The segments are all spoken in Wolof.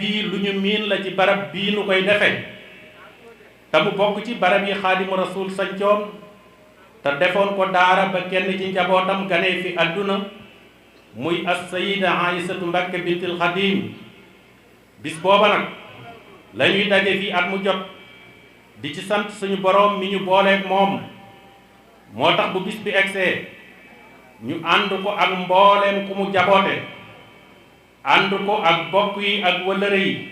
bii lu ñu miin la ci barab bii nu koy defe te mu bokk ci barab yi xaadimu rasul sancoon te defoon ko daara ba kenn ci njabootam ganee fi àdduna muy as-sayida Aysatu Mbàkke bintul Xadim. bis booba nag la ñuy daje fii at mu jot di ci sant suñu boroom mi ñu booleeg moom. moo tax bu bis bi egsee ñu ànd ko ak mbooleem ku mu jaboote ànd ko ak bokk yi ak wëllëre yi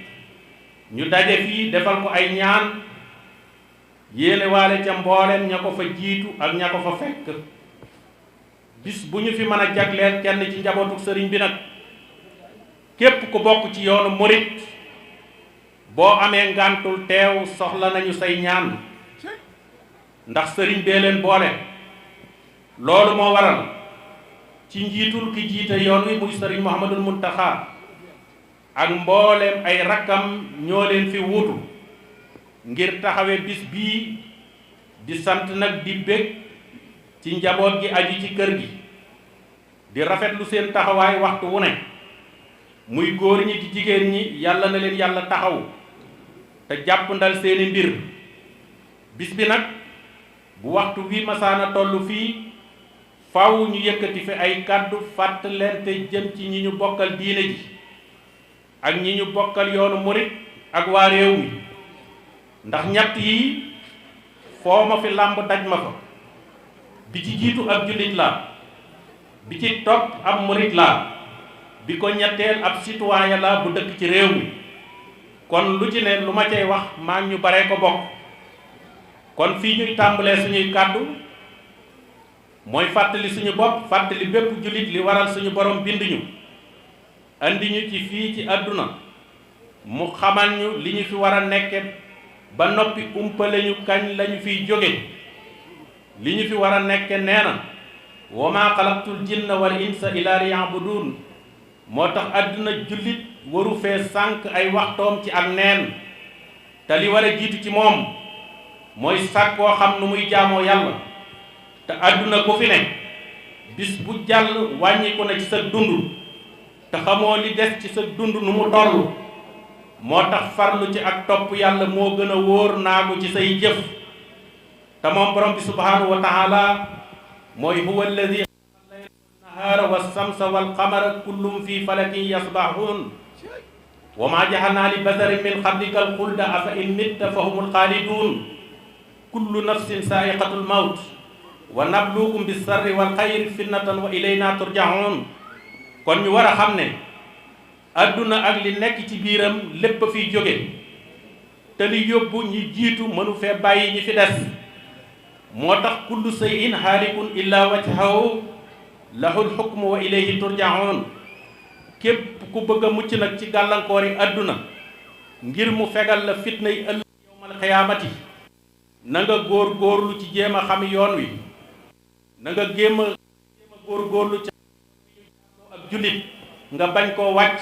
ñu daje fii defal ko ay ñaan yéene waale ca mbooleem ña ko fa jiitu ak ña ko fa fekk. bis bu ñu fi mën a jagleel kenn ci njabootu sëriñ bi nag képp ku bokk ci yoonu murit boo amee ngàntul teew soxla nañu say ñaan ndax sëriñ bee leen boole. loolu moo waral ci njiitul ki jiite yoon wi muy sëriñ Muhammadul Muntaxa ak mbooleem ay rakkam ñoo leen fi wuutu ngir taxawe bis bii di sant nag di bég ci njaboot gi aju ci kër gi di rafetlu seen taxawaay waxtu wu ne muy góor ñi di jigéen ñi yàlla na leen yàlla taxaw te jàppandal seeni mbir. bis bi nag bu waxtu wi masaana tollu fii faw ñu yëkkati fi ay kàddu fàttalente jëm ci ñi ñu bokkal diine ji ak ñi ñu bokkal yoonu murit ak waa réew mi ndax ñett yi foo ma fi làmb daj ma fa. bi ci jiitu ab jullit la bi ci topp ab murit la bi ko ñetteel ab citoyen la bu dëkk ci réew mi kon lu ci ne lu ma cay wax maa ñu bare ko bokk. kon fii ñuy tàmbalee suñuy kàddu mooy fàttali suñu bopp fàttali bépp jullit li waral suñu borom bind ñu andi ñu ci fii ci àdduna mu xamal ñu li ñu fi war a nekke ba noppi umpale ñu kañ lañu fiy jóge. li ñu fi war a nekke nee na wa maa xalaqtul jinna wal insa illa liya'budun. moo tax àdduna jullit waru fee sànq ay waxtoom ci ak neen te li war a jiitu ci moom mooy sàkkoo xam nu muy jaamoo yàlla. te àdduna ku fi ne bis bu jàll wàññiku na ci sa dund te xamoo li des ci sa dund nu mu toll. moo tax farlu ci ak topp yàlla moo gën a wóor naagu ci say jëf. te moom borom bi subhanahu wa taala mooy huwa alladi xalaqa layla wannahaara wassamsa walqamara kullum fi falakin yasbahuun wa ma jaxalnaa li basarin min qablika alxulda afa in mitta fa humul xaaliduun kullu nafsin saa'iqatul mawt wa nabluukum bisarri wal xayri fitnatan wa ilayna turjaxuun. kon ñu war a xam ne adduna ak li nekk ci biiram lépp a fiy jóge te li yóbbu ñi jiitu mënu fee bàyyi ñi fi des. moo tax kullu shay'in haalikun illa wajhahu lahul hukmu wa ilayhi turjaxuun. képp ku bëgg a mucc nag ci gàllankoor yi adduna ngir mu fegal la fitna yi ëllëg yawmal xiyaamati na nga góor góorlu ci jéem a xam yoon wi na nga jéem a góor góorlu ci ak jullit nga bañ koo wàcc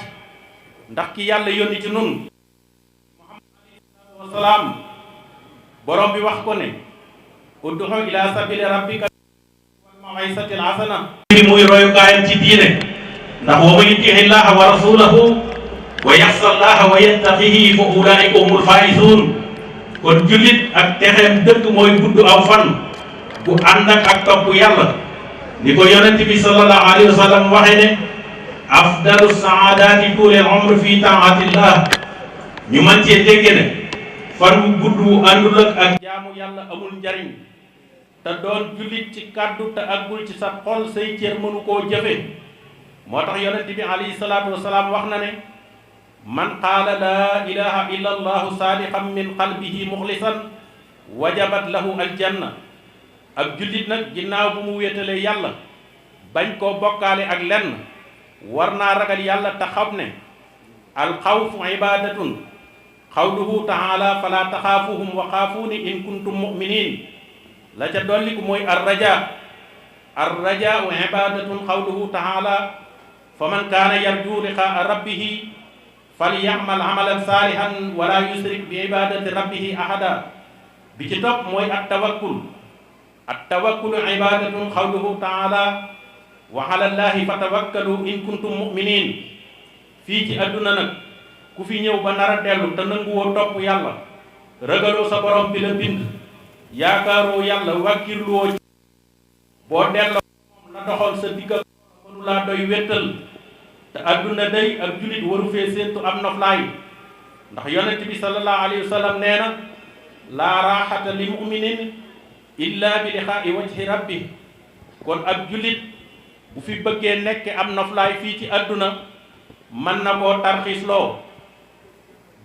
ndax ki yàlla yónni ci nun Muhammad alayhi salaatu wa salaam borom bi wax ko ne ud'u ila sabili rabbika wal maw'izati al hasana bi muy royukaayam ci diine ndax wa man yuti'i llaha wa rasulahu wa yaxsa llaha wa yattaqihi fa ulaa'ika humul faa'izuun. kon jullit ak texeem dëkk mooy gudd aw fan bu ànd ak topp yàlla ni ko yonent bi sallallahu alayhi wa sallam waxe ne afdalu saadaati tuulil umr fi taatillah. ñu man cee dégg ne fan wu gudd wu àndul ak jaamu yàlla amul njariñ te doon jullit ci kàddu te àggul ci sa xol say cër mënu koo jëfe. moo tax yonent bi alayhi salaatu wasalaam wax na ne man qaala laa ilaha illa allahu saadiqan min qalbihi muxlisan wajabat lahu aljanna. ab jullit nag ginnaaw bu mu wéetalee yàlla bañ koo bokkaale ak lenn war naa ragal yàlla te xam ne alxawfu ibadatun xawluhu taala fala taxaafuhum wa xaafuuni in kuntum muminin. la ca dolliku mooy arraja arrajaau ibadatun xawluhu taala fa man kaana yarju liqaa rabbihi falyamal amalan saalihan wala yusrik bi ibadati rabbihi ahada. bi ci topp mooy at tawakkul ibadatun xawluhu taala wa ala llahi fatawakkalu in kuntum muminin. fii ci adduna nag ku fi ñëw ba nar a dellu te nanguwoo topp yàlla ragaloo sa borom bi la bind yaakaaroo yàlla wàkkirluwoo ci boo delloo moom la doxoon sa diggal mënu laa doy wéttal te àdduna day ak jullit waru fee séentu am noflaay ndax yonent bi sallallahu alayhi wa sallam nee na laa raaxata li muminin illa bi liqaa'i wajhi rabbi kon ab jullit bu fi bëggee nekk am noflaay fii ci àdduna mën na koo tarxiisloo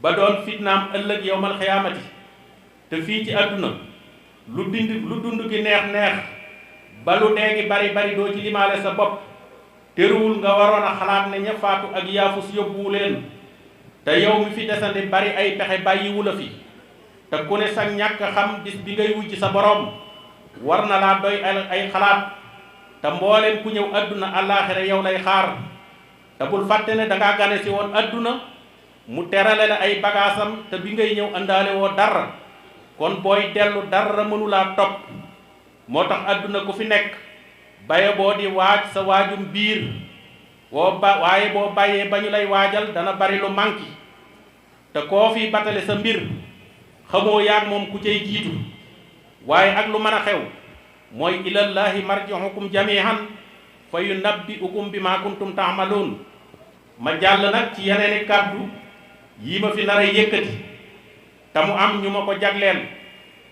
ba doon fitnaam ëllëg yowmal xiyaamati te fii ci àdduna lu dund gi neex neex ba lu dee gi bari bari doo ci limaale sa bopp teruwul nga waroon a xalaat ne ña faatu ak yaafus yóbbuwu leen te yow mi fi desandi bari ay pexe bàyyiwu la fi te ku ne sa ñàkk xam bis bi ngay wujj sa borom war na laa doy ay xalaat te mbooleen ku ñëw àdduna àllaaxira yow lay xaar te bul fàtte ne dangaa gane si woon àdduna mu terale la ay bagaasam te bi ngay ñëw àndaale woo dara kon booy dellu dara mënulaa topp moo tax àdduna ku fi nekk baye boo di waaj sa waajum biir waaye boo bàyyee ba ñu lay waajal dana bari lu manki te koo fi batale sa mbir xamoo yaag moom ku cay jiitu waaye ak lu mën a xew mooy ilallahi marji'ukum jami'an fa yunabbi'ukum bima kuntum ta'malun ma jàll nag ci yeneeni kàddu yi ma fi nar a yëkkati te mu am ñu ma ko jagleel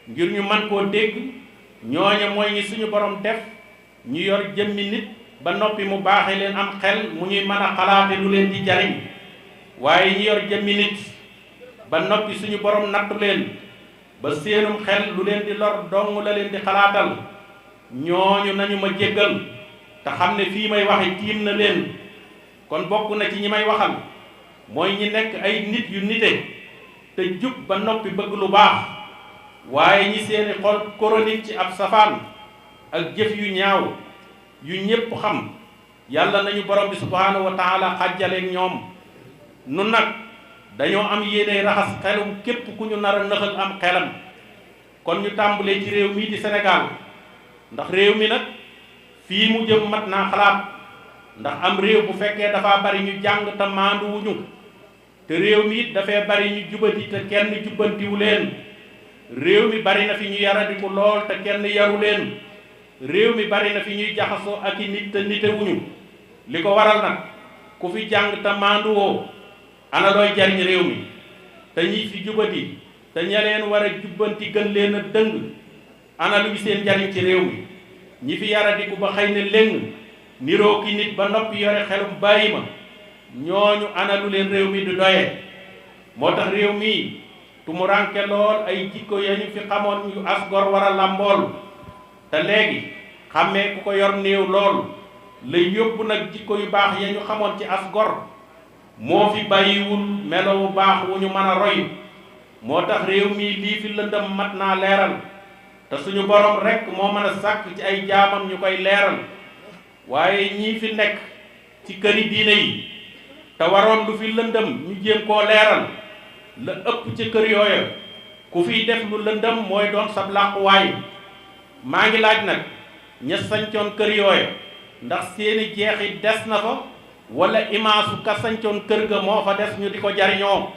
ngir ñu man koo dégg ñooña mooy ñi suñu borom def ñu yor jëmmi nit ba noppi mu baaxe leen am xel mu ñuy mën a xalaate lu leen di jariñ waaye ñi yor jëmmi nit ba noppi suñu borom nattu leen ba seenum xel lu leen di lor dong la leen di xalaatal ñooñu nañu ma jéggal te xam ne fii may waxe tiim na leen kon bokk na ci ñi may waxal mooy ñi nekk ay nit yu nite te jub ba noppi bëgg lu baax waaye ñi seeni xol chronique ci ab safaan ak jëf yu ñaaw yu ñépp xam yàlla nañu borom bi subhaanahu wa taala xàjjaleeg ñoom nun nag dañoo am yéene raxas xelum képp ku ñu nar a nëxal am xelam kon ñu tàmbalee ci réew mii di Sénégal ndax réew mi nag fii mu jëm mat naa xalaat ndax am réew bu fekkee dafa bari ñu jàng te maandu wuñu te réew mi it dafay bari ñu jubati te kenn jubbantiwu leen réew mi bari na fi ñu yaradiku lool te kenn yaru leen réew mi bari na fi ñuy jaxasoo ak i nit te nite wuñu li ko waral nag ku fi jàng te maanduwoo ana looy jariñ réew mi te ñi fi jubati te ña leen war a jubbanti gën leen a dëng ana luy seen jariñ ci réew mi ñi fi yaradiku ba xëy na léng niroo ki nit ba noppi yore xelum bàyyi ma ñooñu ana lu leen réew mi du doye moo tax réew mii tumuranke lool ay jikko ya ñu fi xamoon yu asgor war a làmbool te léegi xàmmee ku ko yor néew lool lay yóbbu nag jikko yu baax ya ñu xamoon ci asgor moo fi bàyyiwul melo wu baax wu ñu mën a roy moo tax réew mii lii fi lëndëm mat naa leeral te suñu borom rekk moo mën a sàkk ci ay jaamam ñu koy leeral waaye ñii fi nekk ci këri diine yi te waroon lu fi lëndëm ñu jéem koo leeral la ëpp ci kër yooya ku fiy def lu lëndëm mooy doon sab làquwaay maa ngi laaj nag ña sañcoon kër yooya ndax seeni jeexi des na fa wala imaasu ka sañcoon kër ga moo fa des ñu di ko jariñoo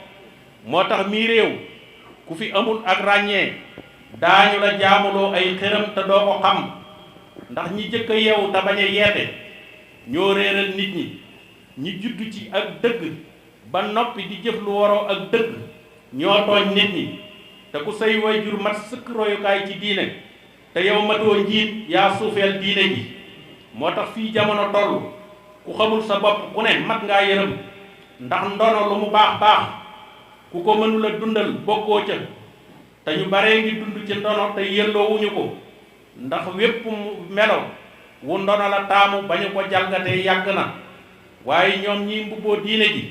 moo tax mii réew ku fi amul ak ràññee daañu la jaamuloo ay xëram te doo ko xam ndax ñi jëkk a yeewu te bañ a yeete ñoo réeral nit ñi juddu ci ak dëgg ba noppi di jëf lu waroo ak dëgg ñoo tooñ nit ñi te ku say waajur mat sëkk royukaay ci diine te yow matoo njiit yaa suufeel diine ji moo tax fii jamono toll ku xamul sa bopp ku ne mat ngaa yërëm ndax ndono lu mu baax baax ku ko mënula dundal bokkoo ca te ñu baree ngi dund ci ndono te yelloowuñu ko ndax wépp melo wu ndono la taamu bañu ko jalgatee yàgg na waaye ñoom ñi mbubboo diine ji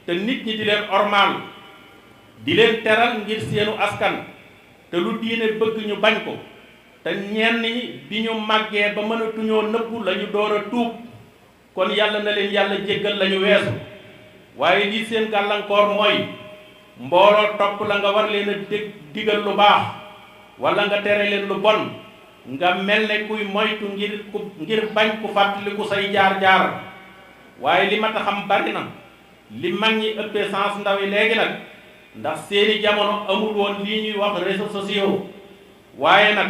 te nit ñi di leen ormaal di leen teral ngir seenu askan te lu diine bëgg ñu bañ ko te ñenn ñi bi ñu màggee ba mënatuñoo nëbbu la ñu door a tuub kon yàlla na leen yàlla jéggal la ñu weesu waaye lii seen gàllankoor mooy mbooloo topp la nga war leen a digal lu baax wala nga tere leen lu bon nga mel ne kuy moytu ngir bañ ku fàttaliku say jaar-jaar waaye li ma ta xam bari na li mag ñi ëppee sens ndaw yi léegi nag ndax seeni jamono amul woon lii ñuy wax réseaux sociaux waaye nag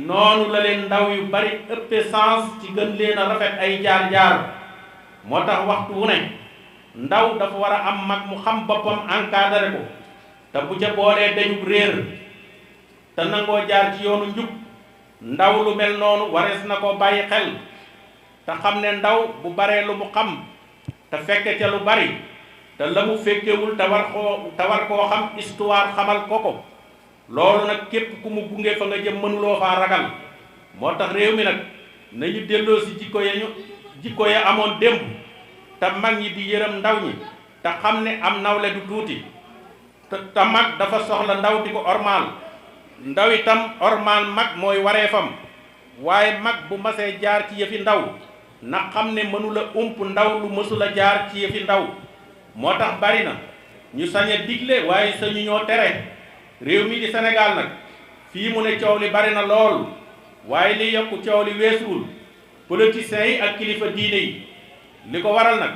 noonu la leen ndaw yu bari ëppee sens ci gën leen a rafet ay jaar-jaar moo tax waxtu wu ne ndaw dafa war a am mag mu xam boppam encadré ko te bu ca boolee dañu réer te nangoo jaar ci yoonu njub ndaw lu mel noonu warees na ko bàyyi xel te xam ne ndaw bu baree lu mu xam te fekke ca lu bari te la mu fekkewul te war koo xam histoire xamal ko loolu nag képp ku mu gunge fa nga jëm mënuloo faa ragal moo tax réew mi nag nañu delloo si jikko ya amoon démb te mag ñi di yërëm ndaw ñi te xam ne am nawle du tuuti te mag dafa soxla ndaw di ko ormaal ndaw itam ormaal mag mooy wareefam waaye mag bu masee jaar ci yëfi ndaw na xam ne mënula ump ndaw lu mësula jaar ci yëfi ndaw moo tax bari na ñu sañ a digle waaye sañu ñoo tere réew mi di Sénégal nag fii mu ne coow li bari na lool waaye li yokku coow li weesuwul politiciens yi ak kilifa diine yi li ko waral nag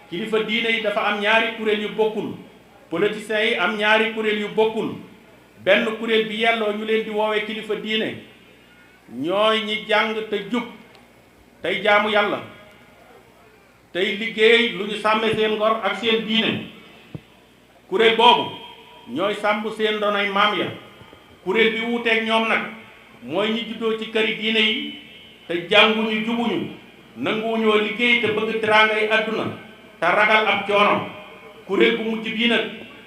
kilifa diine yi dafa am ñaari kuréel yu bokkul politiciens yi am ñaari kuréel yu bokkul benn kuréel bi yelloo ñu leen di woowee kilifa diine ñooy ñi jàng te jub tey jaamu yàlla tey liggéey lu ñu sàmme seen ngor ak seen diine kuréel boobu ñooy sàmm seen ndonay maam ya kuréel bi wuuteeg ñoom nag mooy ñi juddoo ci këri diine yi te jànguñu jubuñu nanguwuñoo liggéey te bëgg teraanga yi àdduna te ragal ab coono kuréel bu mujj bii nag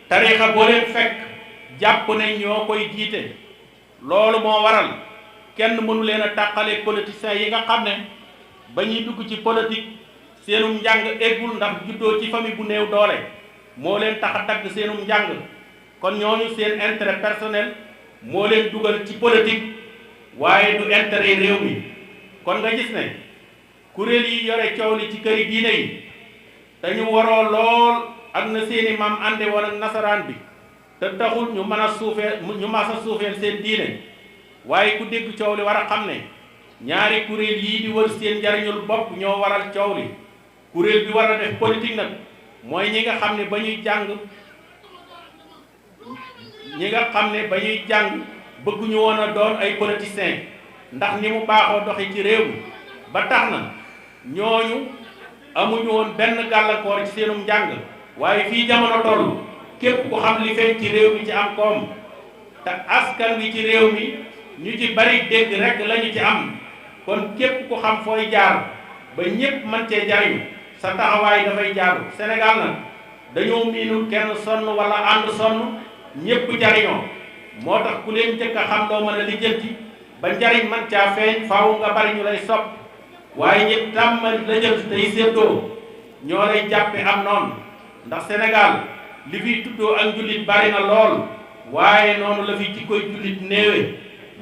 tariixa boo leen fekk jàpp ne ñoo koy jiite loolu moo waral kenn mënu leen a tàqale politiciens yi nga xam ne ba ñuy dugg ci politique seenum njàng eggul ndax juddoo ci famille bu néew doole moo leen tax a dagg seenum njàng kon ñooñu seen intérêt personnel moo leen dugal ci politique waaye du intérêt réew mi kon nga gis ne kuréel yi yore coow li ci këri diine yi dañu waroo lool ak na seeni maam ànde woon ak nasaraan bi te taxul ñu mën a suufeel seen diine waaye ku dégg coow li war a xam ne ñaari kuréel yii di wër seen njariñul bopp ñoo waral coow li kuréel bi war a def politique nag mooy ñi nga xam ne ba ñuy jàng bëgguñu woon a doon ay politiciens ndax ni mu baaxoo doxi ci réew mi ba tax na ñooñu amuñu woon benn gàllankoor ci seenum njàng waaye fii jamono toll képp ku xam li feeñ ci réew mi ci am koom te askan wi ci réew mi ñu ci bari dégg rek lañu ci am kon képp ku xam fooy jaar ba ñépp mën cee jariñu sa taxawaay dafay jaaru Sénégal nag dañoo miinul kenn sonn wala ànd sonn ñépp jariñoo moo tax ku leen njëkk a xam doo mën a lijjanti ba njariñ man caa feeñ faaw nga bari ñu lay sopp waaye ñi tàmm lijjanti tey séddoo ñoo lay jàppe am noonu ndax Sénégal li fiy tuddoo ak njullit bari na lool waaye noonu la fi jikkoy jullit néewe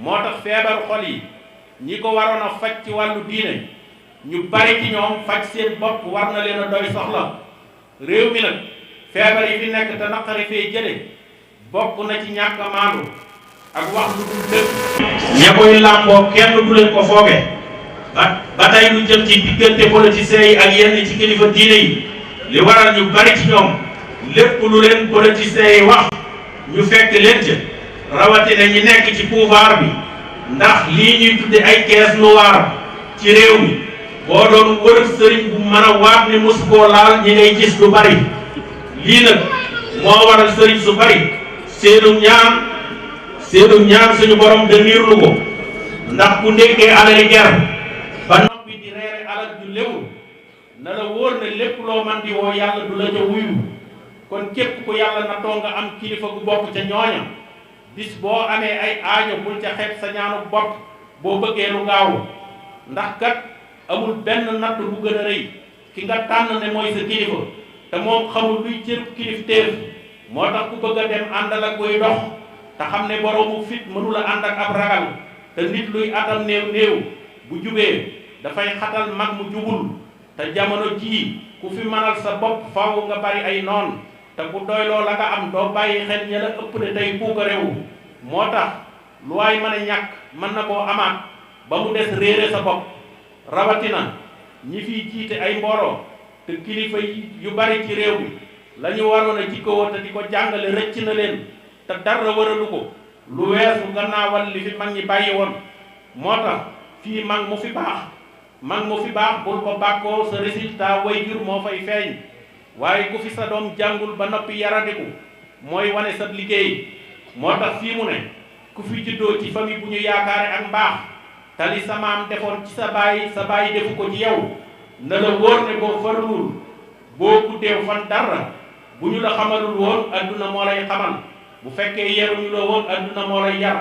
moo tax feebar xol yi ñi ko waroon a faj ci wàllu diine ñu bari ci ñoom faj seen bopp war na leen a doy soxla réew mi nag feebar yi fi nekk te naqari fee jële bokk na ci ñàkk a maandu ak wax lu dul dëgg ña koy làmboo kenn du leen ko fooge ba tey lu jëm ci diggante politiciens yi ak yenn ci kilifa diine yi li waral ñu bari ci ñoom lépp lu leen politiciens yi wax ñu fekk leen ca rawatina ñi nekk ci pouvoir bi ndax lii ñuy tudde ay caisse noire ci réew mi boo doon wër sëriñ bu mën a waat ni mosu koo laal ñi ngay gis lu bari lii nag moo waral sëriñ su bari seenu ñaan suñu borom de niirlu ko ndax ku ndekkee alali ger ba noppi di reere alal ju léwul na la wóor ne lépp loo man di woo yàlla du la ca wuyu kon képp ku yàlla na too nga am kilifa gu bokk ca ñooña bis boo amee ay aajo bul ca xeeb sa ñaanu bopp boo bëggee lu gaaw ndax kat amul benn natt bu gën a rëy ki nga tànn ne mooy sa kilifa te moom xamul luy cër kilifteef moo tax ku bëgg a dem àndal ak koy dox te xam ne boroomu fit mënula ànd ak ab ragal te nit luy atam néew bu jubee dafay xatal mag mu jubul te jamono jii ku fi mënal sa bopp faaw nga bari ay noon te bu doyloo la nga am doo bàyyi xel ña la ëpp de tey puuka réew moo tax lu waay mën a ñàkk mën na koo amaat ba mu des réere sa bopp rawatina ñi fiy jiite ay mbooloo te kilifa yu bari ci réew mi la ñu waroon a jikkoo te di ko jàngale rëcc na leen te dara waralu ko lu weesu gannaawal li fi mag ñi bàyyi woon. moo tax fii mag mu fi baax bul ko bàkkoo sa résultat way jur moo fay feeñ waaye ku fi sa doom jàngul ba noppi yaradiku mooy wane sa liggéey. moo tax fii mu ne ku fi juddoo ci famille bu ñu yaakaare ak mbaax tali sa maam defoon ci sa baay defu ko ci yow na la wóor ne boo farluwul boo guddeew fan dara bu ñu la xamalul woon adduna moo lay xamal bu fekkee yeruñu la woon adduna moo lay yar.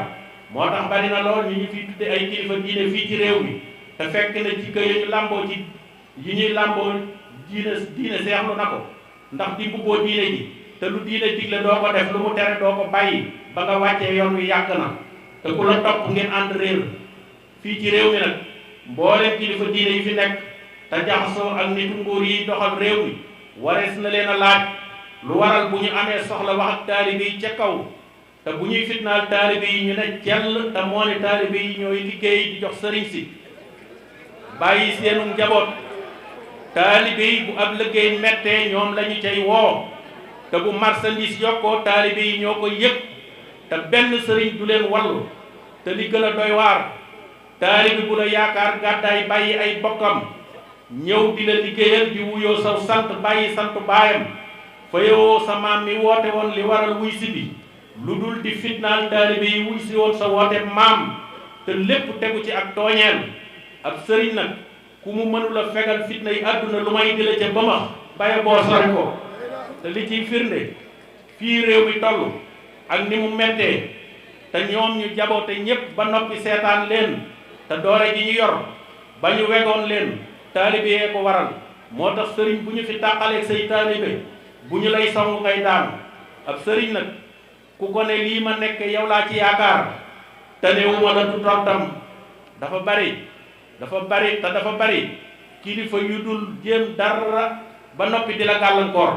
moo tax bari na lool ñu fi tudde ay kilifa diine fii ci réew mi te fekk na jikko yi ñu làmboo ci yi ñuy làmboo diine seexlu na ko ndax di mbubboo diine ji te lu diine digle doo ko def lu mu tere doo ko bàyyi ba nga wàccee yoon wi yàgg na te ku la topp ngeen ànd réer. fii ci réew mi nag mbooleem kilifa diine yi fi nekk te jaxasoo ak nitu nguur yi doxal réew mi warees na leen a laaj lu waral bu ñu amee soxla wax ak taalibe yi ca kaw te bu ñuy fitnaal taalibe yi ñu ne jell te moo ne taalibe yi ñooy liggéey di jox sëriñ si bàyyi seenu njaboot. taalibe yi bu ab liggéey mettee ñoom lañu cay woo te bu marchandise yokkoo taalibe yi ñoo ko yëg te benn sëriñ du leen wallu. te li gën a doy waar taalibe bu la yaakaar gàddaay bàyyi ay bokkam ñëw di la liggéeyal di wuyoo sa sant bàyyi sant baayam fayoo sa maam mi woote woon li waral wuy si bi lu dul di fitnaal taalibe yi wuy si woon sa woote maam te lépp tegu ci ak tooñeel. ab sëriñ nag ku mu mënula fegal fitna yi àdduna lu may di la ca bëmax baye boo sori ko. te li ciy firnde fii réew mi toll ak ni mu mettee te ñoom ñu jaboote ñépp ba noppi seetaan leen te doole ji ñu yor ba ñu wegoon leen taalibe yee ko waral. moo tax sëriñ bu ñu fi tàqaleeg say taalibe bu ñu lay song ngay daan. ab sëriñ nag ku ko ne lii ma nekk yow laa ci yaakaar te newuma la du tontam dafa bari te dafa bari kilifa yu dul jéem dara ba noppi di la gàllankoor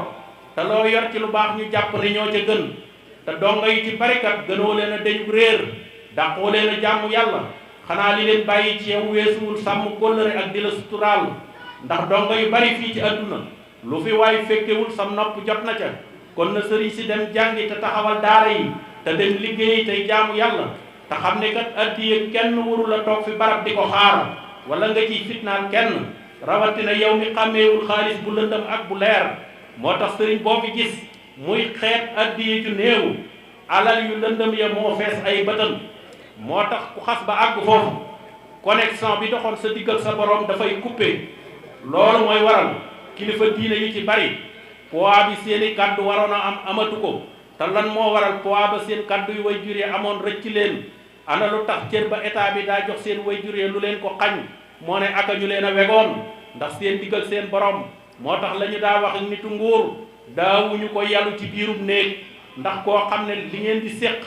te loo yor ci lu baax ñu jàpp ne ñoo ca gën te donga yi ci barikat gënoo leen a deñu réer dàqoo leen a jàmm yàlla xanaa li leen bàyyi ci yow weesuwul sàmm kóllëre ak di la suturaal ndax donga yu bari fii ci àdduna lu fi waay fekkewul sam nopp jot na ca. kon na sëriñ si dem jàngi te taxawal daara yi te dem liggéeyi tey jaamu yàlla te xam ne kat addiye kenn warul a toog fi barab di ko xaar wala nga ciy fitnaan kenn rawatina yow mi xàmmeewul xaalis bu lëndëm ak bu leer. moo tax sëriñ boo fi gis muy xeet addiye ju néew alal yu lëndëm ya moo fees ay bëtam. moo tax ku xas ba àgg foofu connexion bi doxoon sa diggal sa borom dafay coupé. loolu mooy waral kilifa diine yu ci bari poids bi seeni kàddu waroon a am amatu ko te lan moo waral poids ba seen kàddu yu way juree amoon rëcc leen. ana lu tax cër ba état bi daa jox seen way juree lu leen ko xañ moo ne aka ñu leen a wegoon ndax seen diggal seen borom. moo tax la ñu daa wax nitu nguur daawuñu ko yàllu ci biirub néeg ndax koo xam ne li ngeen di séq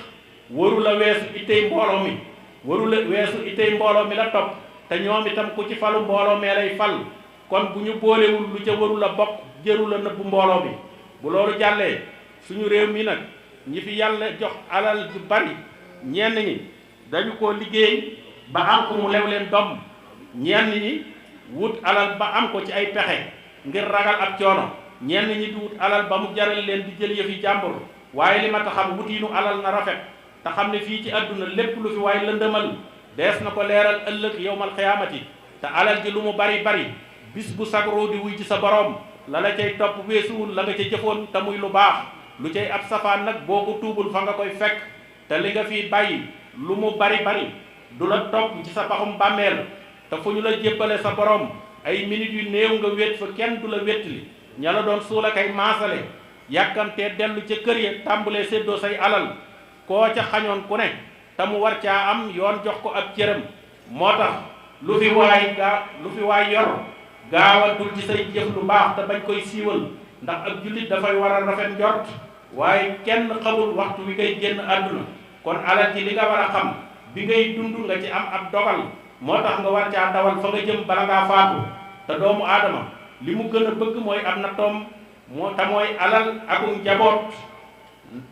waru la weesu itey mbooloo mi la topp te ñoom itam ku ci falu mbooloo mee lay fal. kon bu ñu boolewul lu ca waru la bokk jëru la nëbbu mbooloo mi. bu loolu jàllee suñu réew mi nag ñi fi yàlla jox alal ju bari ñenn ñi dañu ko liggéey ba am ko mu lew leen doom ñenn ñi wut alal ba am ko ci ay pexe ngir ragal ab coono ñenn ñi di wut alal ba mu jaral leen di jël yëfi jàmbur. waaye li ma ta xam wutiinu alal na rafet te xam ne fii ci àdduna lépp lu fi waaye lëndëmal dees na ko leeral ëllëg yowmal xiyaamati te alal ji lu mu bari bari bis bu sagroo di wuy ci sa borom la la cay topp weesuwul la nga ca jëfoon te muy lu baax. lu cay ab safaan nag boo ko tuubul fa nga koy fekk te li nga fii bàyyi lu mu bari du la topp ci sa paxum bàmmeel te fu ñu la jébbale sa borom ay minutes yu néew nga wét fa kenn du la wéttali ña la doon suula kay maasale yàkkamtee dellu ca kër ya tàmbalee séddoo say alal koo ca xañoon ku ne te mu war caa am yoon jox ko ab cëram. moo tax lu fi waay yor gaawantul ci say jëf lu baax te bañ koy siiwal ndax ab jullit dafay war a rafet njort waaye kenn xamul waxtu wi ngay génn àdduna. kon alal ji li nga war a xam bi ngay dund nga ci am ab dogal moo tax nga war caa dawal fa nga jëm bala ngaa faatu. te doomu aadama li mu gën a bëgg mooy am na toom te mooy alal akum njaboot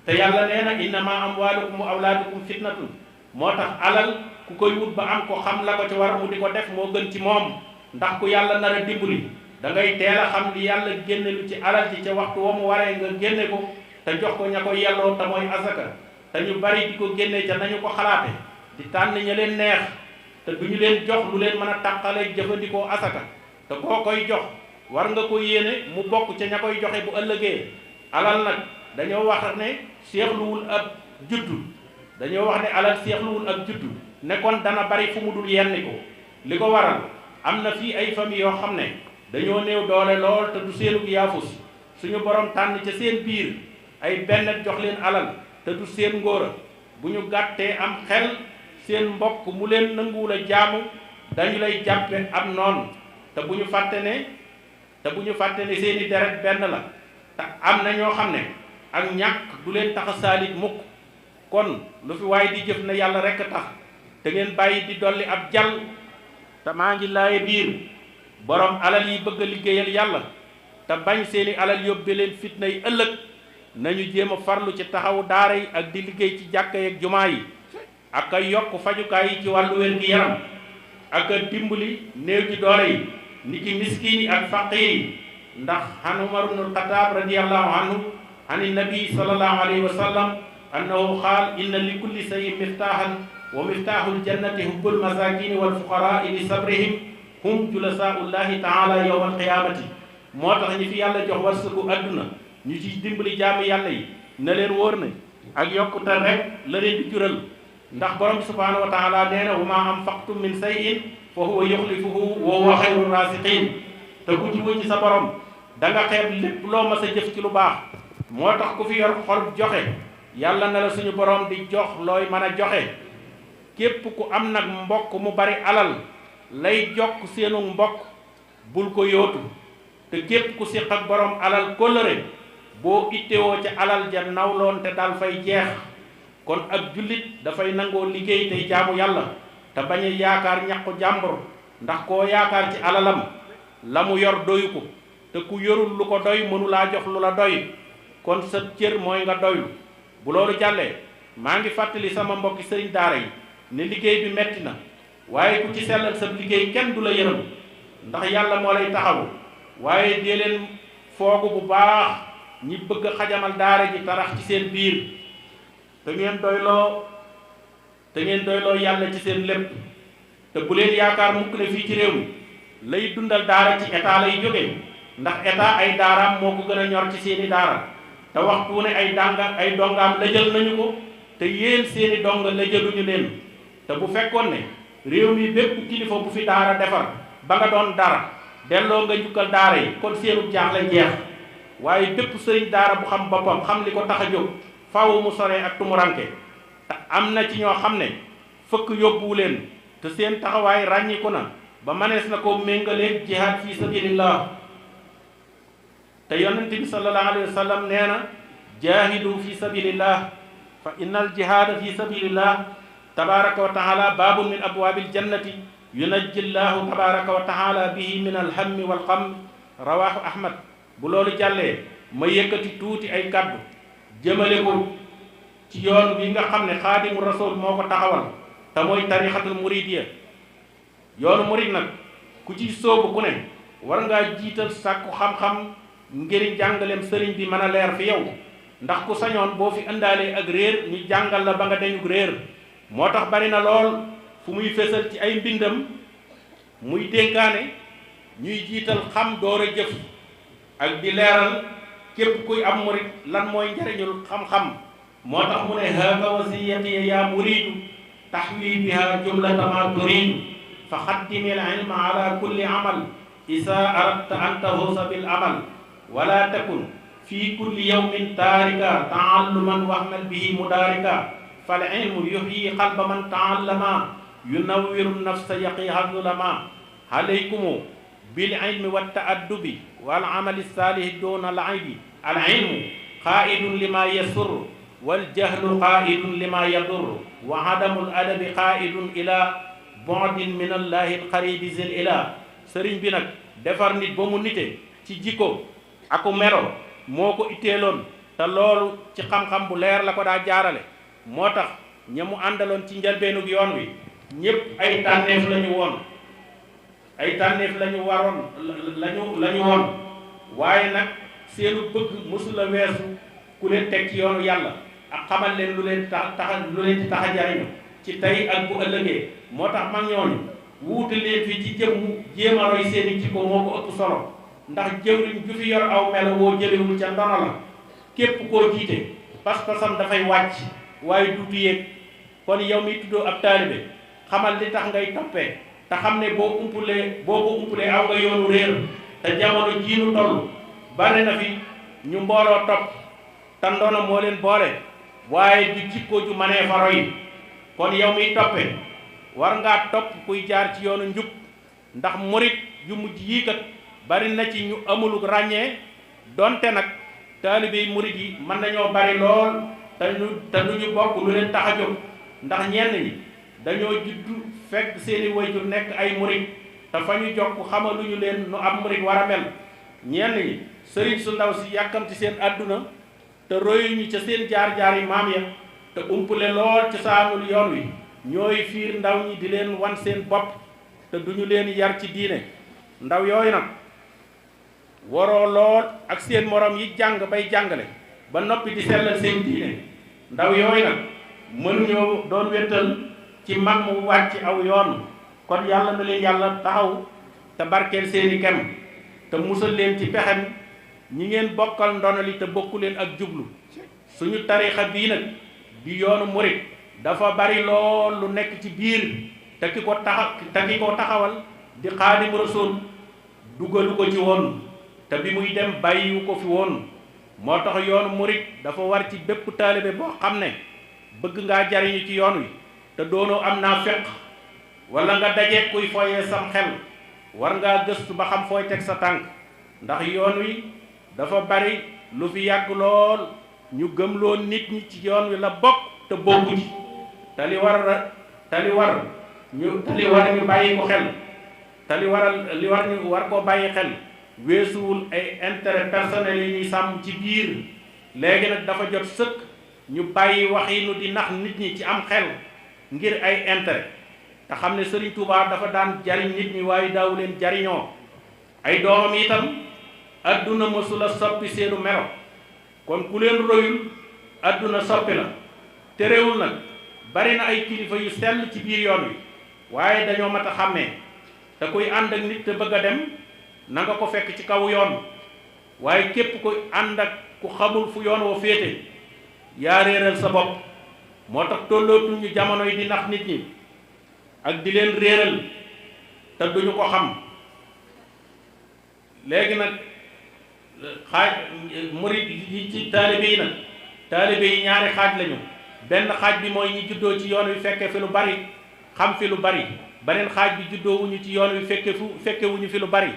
te yàlla nee na innama amwaalukum wa awlaadukum fitnatun. moo tax alal ku koy wut ba am ko xam la ko ci war mu di ko def moo gën ci moom ndax ku yàlla nar a dimbali da ngay teel a xam li yàlla génne lu ci alal ci ca waxtu wa mu waree nga génne ko te jox ko ña ko yelloo te mooy asaka te ñu bari di ko génne ca nañu ko xalaate di tànn ña leen neex te du ñu leen jox lu leen mën a tàqale jëfandikoo asaka te koo koy jox war nga ko yéene mu bokk ca ña koy joxe bu ëllëgee. alal nag dañoo wax ne seexluwul ab juddu dañoo wax ne alal seexluwul ab juddu ne kon dana bari fu mu dul yenni ko li ko waral am na fii ay famille yoo xam ne dañoo néew doole lool te du seenug yaafus suñu borom tànn ca seen biir ay benn jox leen alal te du seen ngóora bu ñu gàttee am xel seen mbokk mu leen nanguwul a jaamu dañu lay jàppe am noonu te bu ñu fàtte ne seeni deret benn la te am na ñoo xam ne ak ñàkk du leen tax a saalit mukk kon lu fi waaye di jëf na yàlla rekk tax te ngeen bàyyi di dolli ab jal te maa ngi laaye biir borom alal yi bëgg a liggéeyal yàlla te bañ seeni alal yóbbe leen fitna yi ëllëg nañu jéem a farlu ci taxawu daara yi ak di liggéey ci jàkka yi ak jumaa yi ak a yokk fajukaay yi ci wàllu wér gi yaram ak a dimbali néew ji doole yi ni ki miskiin yi ak faqiir yi ndax an Umar ibnul Xattaab radiyallahu anhu an nabi sallallahu alayhi wa sallam annahu qaal inna li kulli shay'in miftaahan wa miftaaxul jannati hubbul masaakiini wal fuqaraa'i li sabrihim hum julasaa'ullahi taala yawmal qiyaamati moo tax ñi fi yàlla jox warsagu àdduna ñu ci dimbali jaami yàlla yi na leen wóor ne ak yokkute rek la leen di jural ndax borom subhaanahu wa taala nee na wa maa anfaqtum min shay'in fa huwa yuxlifuhu wa huwa xayru raasiqiin te ku ci sa borom da nga xeeb lépp loo mas a jëf ci lu baax moo tax ku fi yor xol joxe yàlla na la suñu borom di jox looy mën a joxe képp ku am nag mbokk mu bari alal lay jokk seenu mbokk bul ko yóotu te képp ku siq ak borom alal kóllëre boo ittewoo ca alal ja nawloon te dal fay jeex kon ab jullit dafay nangoo liggéey tey jaamu yàlla te bañ a yaakaar ñaqu jàmbur ndax koo yaakaar ci alalam la mu yor doyu ko te ku yorul lu ko doy mënulaa jox lu la doy kon sa cër mooy nga doylu bu loolu jàllee maa ngi fàttali sama mbokki sëriñ daara yi ne liggéey bi metti na waaye ku ci sellal sa liggéey kenn du la yërëm ndax yàlla moo lay taxawu waaye dee leen foogu bu baax ñi bëgg a xajamal daara ji tarax ci seen biir te ngeen doyloo yàlla ci seen lépp te bu leen yaakaar mukk ne fii ci réew mi lay dundal daara ci état lay jóge ndax état ay daaraam moo ko gën a ñor ci seeni daara te waxtu ne ay dongaam lëjal nañu ko te yéen seeni donga lëjaluñu leen te bu fekkoon ne réew mi bépp kilifa bu fi daara defar ba nga doon dara delloo nga njukkal daara yi kon seenu jaax la jeex waaye bépp sëriñ daara bu xam boppam xam li ko tax a jóg faaw mu sore ak tumuranke te am na ci ñoo xam ne fëkk yóbbuwu leen te seen taxawaay ràññiku na ba manees na ko méngaleeg jihaad fi sabilillah te yonent bi sallallahu alayhi wa sallam nee na jaahidu fi sabilillah fa innal jihaada fi sabilillah tabaraka wa taala baabun min abwaabil jannati yunajji llahu tabaraka wa taala bihi min alhammi walxam rawahu ahmad bu loolu jàllee ma yëkkati tuuti ay kaddu jëmale ko ci yoon bi nga xam ne xaadimu rasul moo ko taxawal te mooy tarixatul muridiyya yoonu murid nag ku ci sóobu ku ne war ngaa jiital sàkku xam-xam ngir jàngaleem sëriñ bi mën a leer fi yow ndax ku sañoon boo fi indaalee ak réer ñu jàngal la ba nga dañu réer moo tax bari na lool fu muy fésal ci ay mbindam muy dénkaane ñuy jiital xam door a jëf ak di leeral képp kuy am murid lan mooy njariñul xam-xam moo tax mu ne haaka wasiyati yaa muridu taxwi biha jumlata ma turidu fa xaddimil ilma ala kulli amal isa aradta an tahusa bil amal wala takun fi kulli yawmin taarika taalluman waxmal bihi mudaarika fal ilmu yuxyi qalba man taallama yunawwiru nafsa yaqiha zulama alaykumu bil ilmi wa taaddubi wal amali saalih duna al aybi al ilmu qaidun lima yasurru wal jahlu qaidun lima yadur wa adamul adabi qaidun ila bu'din min allahi al qaribi zil ila sëriñ bi nag defar nit ba mu nite ci jikko aku mero moo ko itteeloon te loolu ci xam-xam bu leer la ko daa jaarale moo tax ña mu àndaloon ci njëlbeenug yoon wi ñépp ay tànneef lañu woon ay tànneef lañu waroon lañu woon waaye nag seenu bëgg mësula weesu ku leen teg ci yoonu yàlla ak xamal leen lu leen ci tax a jariñu ci tey ak bu ëllëgee moo tax mag ñooñu wuute leen fi ci jëmmu jéem a roy seeni jikko moo ko ëpp solo ndax jëwriñ ju fi yor aw melo woo jëlewul ca ndono la képp koo jiite pas-pasam dafay wàcc waaye duutu yéeg kon yow mi tuddoo ab taalibe xamal li tax ngay toppee te xam ne boo ko umpulee aw nga yoonu réer te jamono jii nu toll bari na fi ñu mbooloo topp te ndono moo leen boole waaye du jikko ju manee fa roy kon yow miy toppe war ngaa topp kuy jaar ci yoonu njub ndax murit yu mujj yii kat bari na ci ñu amuluk ràññee donte nag taalibe yi murit yi mën nañoo bari lool te du ñu bokk lu leen tax a jóg ndax ñenn ñi dañoo juddu fekk seeni wayjur nekk ay murit te fa ñu jokk xamaluñu leen nu ab murit war a mel ñenn ñi sëriñ su ndaw si yàkkamti seen àdduna te royuñu ca seen jaar-jaar yi maam ya te umpule lool ci saanul yoon wi ñooy fiir ndaw ñi di leen wan seen bopp te duñu leen yar ci diine ndaw yooyu nag waroo lool ak seen morom yi jàng bay jàngale ba noppi di sellal seen diine ndaw yooyu nag mënuñoo doon wéttal ci mag mu wàcc aw yoon kon yàlla na leen yàlla taxaw te barkeel seeni kem te musal leen ci pexem ñi ngeen bokkal ndonali te bokku leen ak jublu suñu tarixa bii nag di yoonu murit dafa bari lool lu nekk ci biir te ki ko taxawal di Xaadimu Rasuul dugalu ko ci woon te bi muy dem bàyyiwu ko fi woon moo tax yoonu murit dafa war ci bépp taalibe boo xam ne bëgg ngaa jariñu ci yoon wi te doonoo am naa féq wala nga daje kuy foyee sam xel war ngaa gëstu ba xam fooy teg sa tànk ndax yoon wi dafa bari lu fi yàgg lool ñu gëmloo nit ñi ci yoon wi la bokk te bokku ci te li war ñu bàyyi ko xel te li war ñu war koo bàyyi xel weesuwul ay intérêt personnel yi ñuy sàmm ci biir léegi nag dafa jot sëkk ñu bàyyi waxinu di nax nit ñi ci am xel ngir ay intérêt te xam ne Sëriñ Tuubaa dafa daan jariñ nit ñi waaye daawu leen jariñoo ay doomam itam adduna mësula soppi seenu melo kon ku leen royul adduna soppi la terewul nag bari na ay kilifa yu sell ci biir yoon wi waaye dañoo mat a xàmmee te kuy ànd ak nit te bëgg a dem na nga ko fekk ci kaw yoon waaye képp ku ànd ak ku xamul fu yoon woo féete yaa réeral sa bopp moo tax tollootul ñu jamono yi di nax nit ñi ak di leen réeral te duñu ko xam léegi nag xaaj murid yi ci taalibe yi nag taalibe yi ñaari xaaj lañu benn xaaj bi mooy ñi juddoo ci yoon wi fekke fi lu bari xam fi lu bari beneen xaaj bi juddoo wuñu ci yoon wi fekke wuñu fi lu bari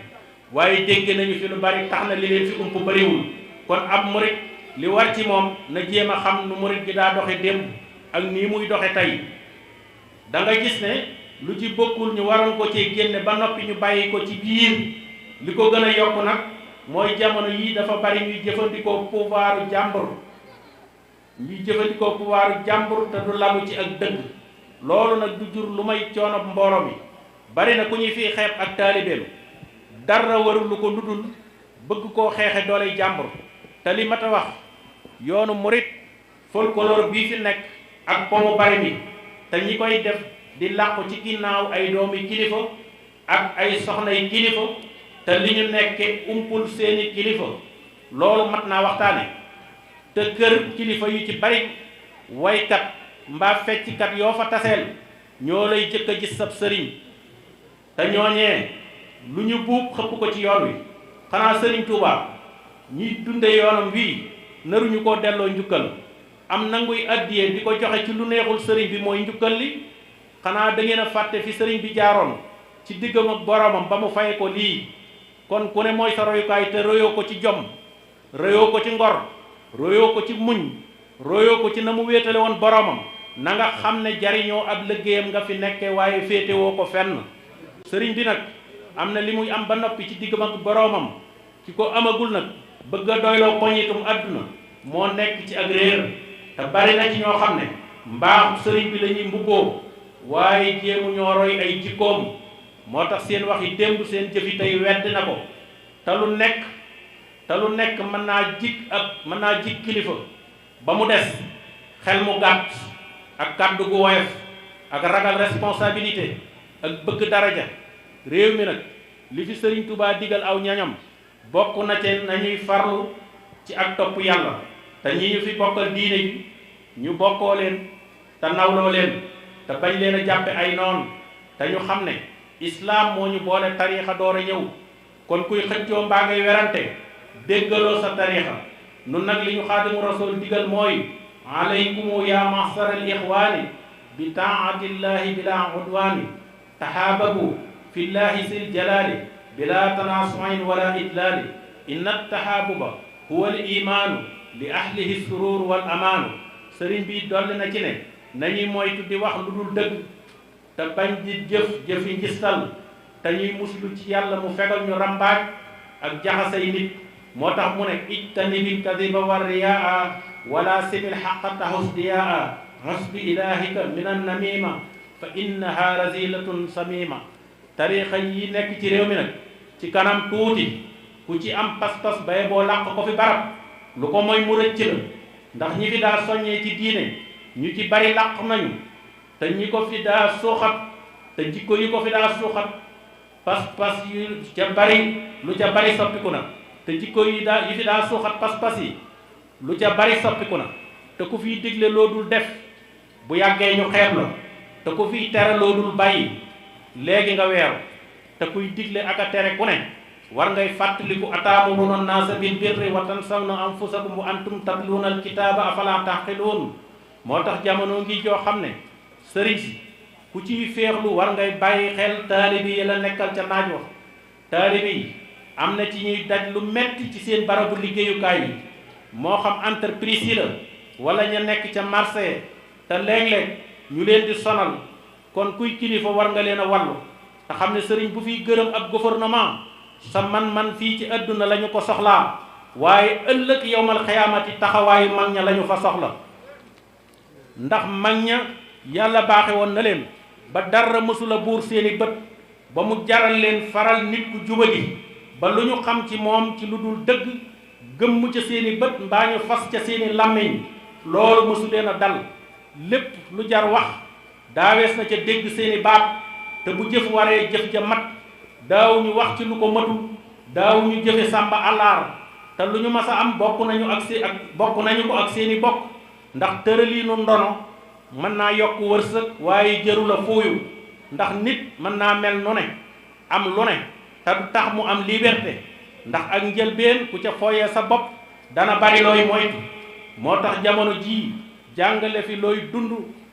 waaye dégg nañu fi lu bari tax na li leen fi ump bariwul kon ab murid li war ci moom na jéem a xam nu murid gi daa doxe démb ak nii muy doxe tey da nga gis ne lu ci bokkul ñu waroon ko ci génne ba noppi ñu bàyyi ko ci biir li ko gën a yokk nag mooy jamono yii dafa bari ñuy jëfandikoo pouvoiru jàmbur te du lamu ci ak dëgg loolu nag du jur lu may coono mbooro mi bari na ku ñuy fii xeeb ak taalibeem dara warul lu ko ludul bëgg koo xeexe dooley jàmbur te li mat a wax yoonu murit folklore bii fi nekk ak pomu bari mi te ñi koy def di làqu ci ginnaaw ay doomi kilifa ak ay soxnay kilifa te li ñu nekke umpul seeni kilifa loolu mat naa waxtaane te kër kilifa yu ci bari waykat mbaa fecckat yoo fa taseel ñoo lay jëkk a gis sab sëriñ te ñooñee lu ñu buub xëpp ko ci yoon wi xanaa Sëriñ Tuubaa ñi dunde yoonam wii naruñu koo delloo njukkal am nanguy addiyee di ko joxe ci lu neexul sëriñ bi mooy njukkal li xanaa da ngeen a fàtte fi sëriñ bi jaaroon ci diggam ak boromam ba mu fay ko lii kon ku ne mooy sa royukaay te royoo ko ci jom royoo ko ci ngor royoo ko ci muñ royoo ko ci na mu wéetale woon boromam na nga xam ne jariñoo ab liggéeyam nga fi nekke waaye féetewoo ko fenn sëriñ bi nag am na li muy am ba noppi ci diggam ak boromam ki ko amagul nag bëgg a doyloo poñitum àdduna moo nekk ci ak réer te bari na ci ñoo xam ne mbaaxu sëriñ bi la ñuy mbubboo waaye jéemu ñoo roy ay jikkoom moo tax seen wax yi démb seen jëfi tey wedd na ko te lu nekk mën naa jig kilifa ba mu des xel mu gàtt ak kàddu gu woyof ak ragal responsabilité ak bëgg daraja. réew mi nag li fi Sëriñ Tuubaa digal aw ñañam bokk na ci nañuy farlu ci ak topp yàlla te ñi ñu fi bokkal diine ji ñu bokkoo leen te nawloo leen te bañ leen a jàppe ay noon te ñu xam ne islaam moo ñu boole tariixa door a ñëw kon kuy xëccoo mbaa ngay werante déggaloo sa tariixa nun nag li ñu xaadimu rasul digal mooy alaykumu ya mahsar al ixwaani bi taatillahi bila udwaani tahaababu fillahi sil jalaali bila tanaasuin wala idlaali inna tahaabuba huwa al imaanu li ahlihi surur wal amaanu sëriñ bi dolli na ci ne nañuy moytu di wax lu dul dëgg te bañ di jëfi njistal te ñuy muslu ci yàlla mu fegal ñu rambaaj ak jaxasay nit moo tax mu ne ijtanibil kadiba war riyaa wala simil xaqa tahus diyaa hasbi ilahika min an namima fa innaha razilatun samima tarixa yi nekk ci réew mi nag ci kanam tuuti ku ci am pas-pas bay boo làq ko fi barab lu ko mooy mu rëcc la ndax ñi fi daa soññee ci diine ñu ci bari làq nañu te ñi ko fi daa suuxat te jikko yi ko fi daa suuxat pas-pas yu ca bari lu ca bari soppiku na te jikko yi fi daa suuxat pas-pas yi lu ca bari soppiku na te ku fiy digle loo dul def bu yàggee ñu xeeb la te ku fiy tere loo dul bàyyi léegi nga weeru te kuy digle ak a tere ku ne war ngay fàttaliku ataamuruna naasa bil birri wa tansawna anfusakum wa antum tatluuna alkitaaba afala taqiluun moo tax jamono ngi joo xam ne sëriñ si ku ciy féexlu war ngay bàyyi xel taalibi yi la nekkal ca naaj wax taalibi yi am na ci ñuy daj lu metti ci seen barabu liggéeyukaay yi moo xam entreprise yi la wala ña nekk ca marché te léeg-léeg ñu leen di sonal kon kuy kilifa war nga leen a wallu te xam ne sëriñ bu fiy gërëm ab gouvernement sa man-man fii ci àdduna la ñu ko soxlaa waaye ëllëg yowmal xiyaamati taxawaayu mag ña la ñu fa soxla ndax mag ña yàlla baaxe woon na leen ba dara mësula buur seeni bët ba mu jaral leen faral nit ku jubadi ba lu ñu xam ci moom ci lu dul dëgg gëmm ca seeni bët mbaa ñu fas ca seeni làmmiñ loolu mësu leen a dal lépp lu jar wax daawees na ca dégg seeni baat te bu jëf waree jëf ja mat daaw ñu wax ci lu ko matul daaw ñu jëfe sàmba àllaar te lu ñu mas a am bokk nañu ko ak seeni bokk ndax tëraliinu ndono mën naa yokk wërsëg waaye jëru la fuuyu ndax nit mën naa mel nu ne am lu ne te du tax mu am liberté ndax ak njëlbeen ku ca fooyee sa bopp dana bari looy moytu moo tax jamono jii jàngale fi looy dund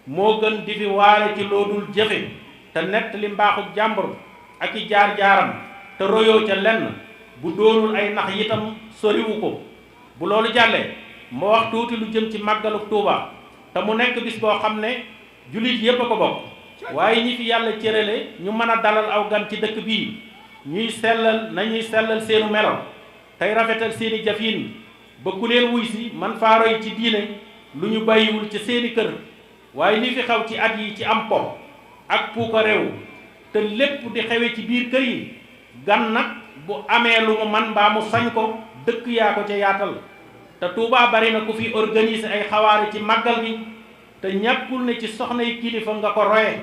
moo gën di fi waare ci loo dul jëfe te nett li mbaaxu jàmbur ak i jaar-jaaram te royoo ca lenn bu doonul ay nax yitam soriwu ko bu loolu jàllee moo wax tuuti lu jëm ci màggalu Tuuba te mu nekk bis boo xam ne jullit yépp a ko bokk waaye ñi fi yàlla cërale ñu mën a dalal aw gan ci dëkk bii ñuy sellal seenu melo tey rafetal seeni jëfin ba ku leen wuy si man faa roy ci diine lu ñu bàyyiwul ci seeni kër waaye li fi xaw ci at yi ci am po ak puuka réew te lépp di xewe ci biir kër yi gan nag bu amee lu mu man mbaa mu sañ ko dëkk yaa ko ca yaatal te Tuubaa bari na ku fi organiser ay xawaare ci màggal gi te ñàkkul ne ci soxnay kilifa nga ko roye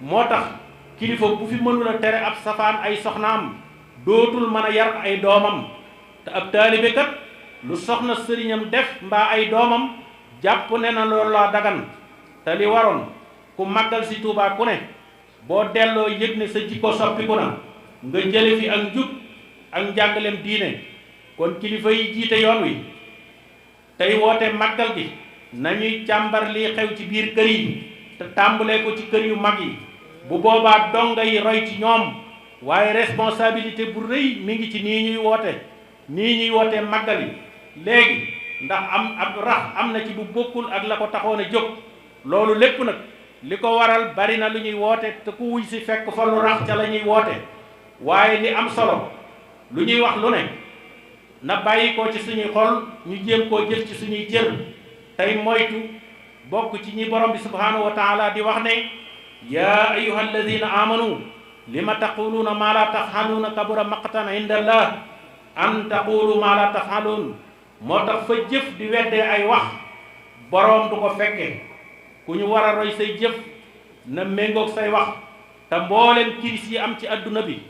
moo tax kilifa bu fi mënula tere ab safaan ay soxnaam dootul mën a yar ay doomam te ab taalibe kat lu soxna sëriñam def mbaa ay doomam jàpp ne na loolu laa dagan te li waroon ku màggal si Tuubaa ku ne boo delloo yëg ne sa jikko soppiku na nga jële fi ak njub ak njàngaleem diine kon kilifa yi jiite yoon wi tey woote màggal gi nañuy càmbar lii xew ci biir kër yi te tàmbalee ko ci kër yu mag yi bu boobaa donga yi roy ci ñoom waaye responsabilité bu rëy mi ngi ci nii ñuy woote màggal yi léegi ndax ab rax am na ci bu bokkul ak la ko taxoon a jóg loolu lépp nag li ko waral bari na lu ñuy woote te ku wuy si fekk fa lu rax ca la ñuy woote waaye li am solo lu ñuy wax lu ne na bàyyi ko ci suñuy xol ñu jéem koo jëf ci suñuy cër tey moytu bokk ci ñi borom bi subhanahu wa taala di wax ne yaa ayuha alladina amanu lima taquluuna maa laa taf'aluuna kabura maqtan inda allah an taqulu maa laa taf'aluun. moo tax fa jëf di weddee ay wax boroom du ko fekke. ku ñu war a roy say jëf na méngoog say wax. te mbooleem kiris yi am ci adduna bi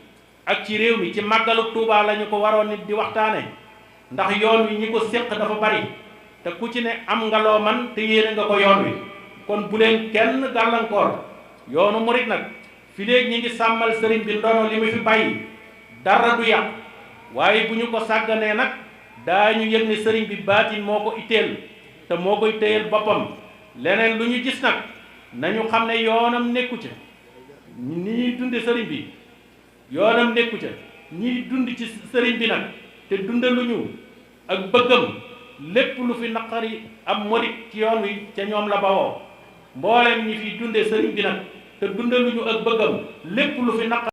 ak ci réew mi ci màggalu Tuubaa la ñu ko waroon nit di waxtaane ndax yoon wi ñi ko séq dafa bari te ku ci ne am nga loo man te yéene nga ko yoon wi. kon bu leen kenn gàllankoor. yoonu murit nag fi léegi ñi ngi sàmmal sëriñ bi ndono li mu fi bàyyi dara du yàq. waaye bu ñu ko sàgganee nag daañu yëg ne sëriñ bi baatin moo ko itteel te moo koy téyel boppam. leneen lu ñu gis nag nañu xam ne yoonam nekku ca. ni ñuy dunde sëriñ bi yoonam nekku ca. ñiy dund ci sëriñ bi nag te dundaluñu ak bëggam lépp lu fi naqari am murit ci yoon wi ca ñoom la bawoo. mboolem ñi fi dunde sëriñ bi nag te dundaluñu ak bëggam lépp lu fi naqari